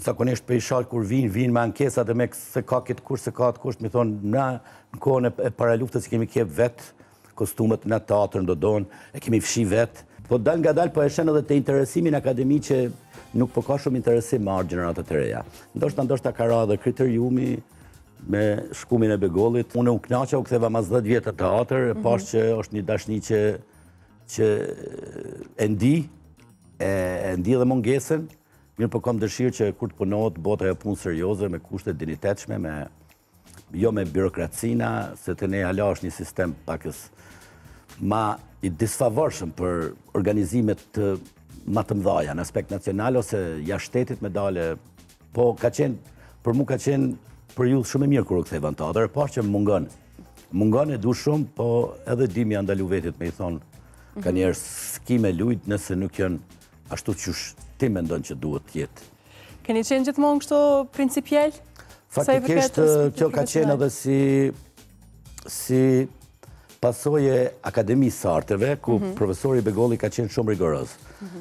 Zakonisht po i shoh kur vijnë, vijnë me ankesa dhe me se ka këtë kusht, se ka atë kusht, me thonë, na në kohën e paraluftës i kemi kep vetë kostumet në teatr në Dodonë, e kemi fshi vetë. Po dalngadalë po e sheh edhe te interesimi në akademi që nuk po ka shumë interesim me ardhë gjeneratat e reja. Ndoshta, ndoshta ka ra edhe kriteriumi me shkumin e Begollit. Unë u knaqa, u ktheva mas 10 vjetë në teatr, e pash që është një dashni që, që e ndi, e, e ndi edhe mungesën, mirë po kam dëshirë që kur të punohet, bëhet ajo punë serioze, me kushte dinjitetshme, me jo me birokracina, se te ne hala është një sistem pakës ma i disfavorshëm për organizimet të ma të mdhaja në aspekt nacional ose jashtë shtetit me dale. Po ka qenë, për mu ka qenë periudhë shumë e mirë kur u ktheva në teatr, e pash që mungon. Mungon e du shumë, po edhe di me ia ndalu vetit me i thonë, ka njerëz s'ki me lujt nëse nuk janë ashtu qysh ti mendon që duhet të jetë. Keni qenë gjithmonë kështu principiel? Faktikisht, kjo ka qenë edhe si, si pasojë e Akademisë së Arteve, ku mhm. profesori Begolli ka qenë shumë rigoroz. Mhm.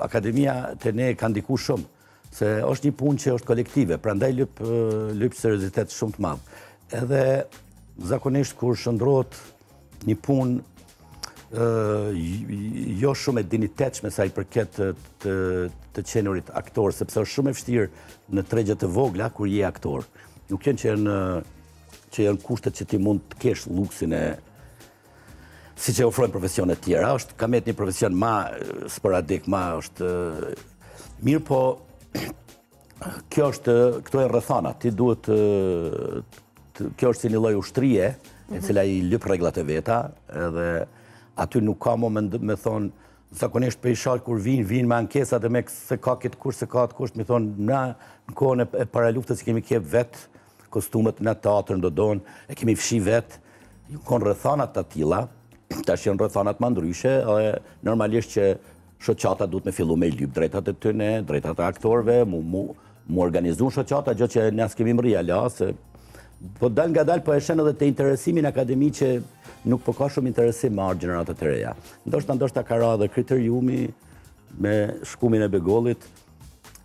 Akademia te ne ka ndiku shumë, se është një punë që është kolektive, prandaj lyp, lyp seriozitet shumë të madh. Edhe zakonisht kur shndërrohet një punë jo shumë e dinjitetshme sa i përket të, të, të qenurit aktor, sepse është shumë e vështirë në tregje të vogla kur je aktor. Nuk janë që janë që janë kushtet që ti mund të kesh luksin e siç e ofrojnë profesionet tjera, është ka met një profesion ma sporadik, ma është mirë, po kjo është, këto janë rrethana, ti duhet kjo është si një lloj ushtrie, e mhm. cila i lyp rregullat e veta, edhe aty nuk ka mo me, me thonë, zakonisht po i shoh kur vijnë, vijnë me ankesa dhe me se ka këtë kusht, se ka atë kusht, me thonë, na në kohën e, e paraluftës i kemi kep vetë kostumet në teatr në Dodonë, e kemi fshi vetë, ju konë rrethanat të tilla, tash janë rrethanat ma ndryshe, edhe normalisht që Shoqata duhet me fillu me i lyp drejtat e tyne, drejtat e aktorëve, mu, mu, mu organizu në shoqata, gjë që ne s'kemi mrri hala, se po dalngadalë po e sheh edhe te interesimi në akademi që nuk po ka shumë interesim me ardhë gjeneratat e reja. Ndoshta, ndoshta ka ra edhe kriteriumi me shkumin e Begollit,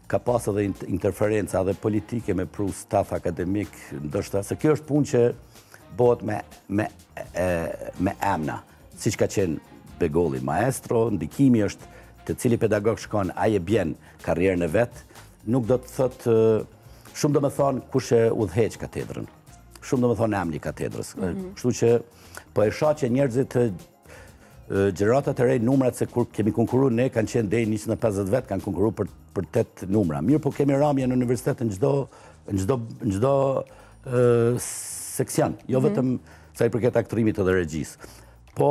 ka pas edhe interferenca edhe politike me pru staf akademik, ndoshta, se kjo është punë që bëhet me, me, e, me emna. Siç ka qenë Begolli maestro, ndikimi është te cili pedagog shkon, ai e bjen karrierën e vet, nuk do të thotë shumë do me thonë kush e udhëheq katedrën. Shumë do me thonë emri i katedrës. Mm -hmm. Kështu që po e shoh që njerëzit gjeneratat e rej numrat se kur kemi konkuru ne kanë qenë deri 150 vet kanë konkuru për për 8 numra. Mirë po kemi ramje në universitet në çdo në çdo në çdo seksion, jo mm -hmm. vetëm sa i përket aktrimit edhe regjisë. Po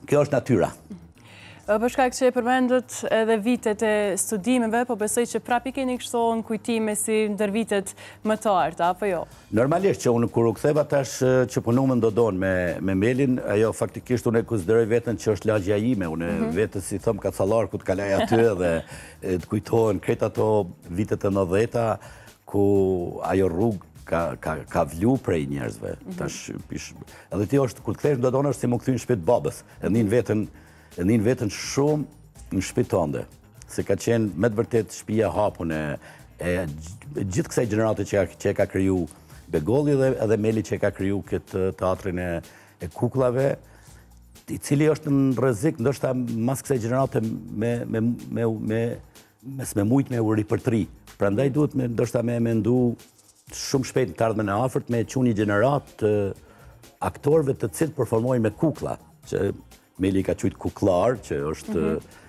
kjo është natyra. Për shkak që e përmendët edhe vitet e studimeve, po besoj që prapë i keni kështu në kujtime si ndër vitet më të arta, apo jo? Normalisht që unë kur u ktheva tash që punova në Dodonë me, me Melin, ajo faktikisht unë e konsideroj veten që është lagjja ime, unë mm -hmm. vetes i them kacalar ku të kaloj aty dhe të kujtohen krejt ato vitet e 90-ta, ku ajo rrugë ka, ka, ka vlu prej njerëzve. Mm -hmm. Tash, pish, edhe ti është, kur të kthehesh në Dodonë është si m'u kthy në shtëpi të babës. E nin veten, e nin veten shumë në shtëpi tënde. Se ka qenë me të vërtetë shtëpia hapun e, e gjithë kësaj gjenerate që, që e ka kriju Begolli dhe edhe Meli që e ka kriju këtë teatrin e, e kuklave, i cili është në rrezik ndoshta mas kësaj gjenerate me, me, me, me Mes me mujt me u ripërtri. Prandaj duhet me ndoshta me mendu shumë shpejt në të ardhmen e afërt me çu një gjeneratë të aktorëve të cilët performojnë me kukla, që Meli ka qujt kukllar, që është mm -hmm.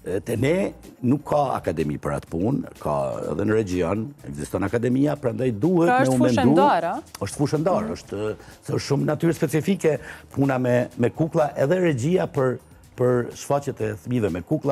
Te ne nuk ka akademi për atë punë, ka edhe në regjion, ekziston akademia, prandaj duhet pra me u mendu... Është fushë e ndarë, Është fushë e ndarë, mm -hmm. është, se është shumë natyrë specifike puna me, me kukla, edhe regjia për, për shfaqjet e fëmijëve me kukla.